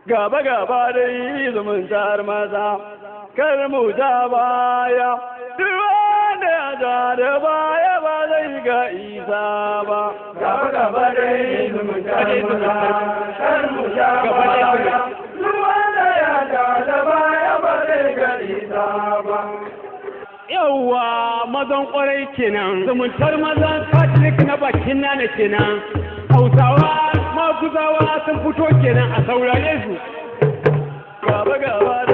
Gaba gaba dai zumuntar maza, kar mu ja baya, duk wanda ya ja da baya ba zai ga Isa ba. Gaba gaba dai zumuntar maza, kar mu ja baya, duk wanda ya ja da baya ba zai ga Isa ba. Yawwa, mazan kwarai kenan, zumuntar mazan Catholic na bakin nana kenan. Hausawa Maguzawa sun fito kenan, a saurare su. Gaba gaba.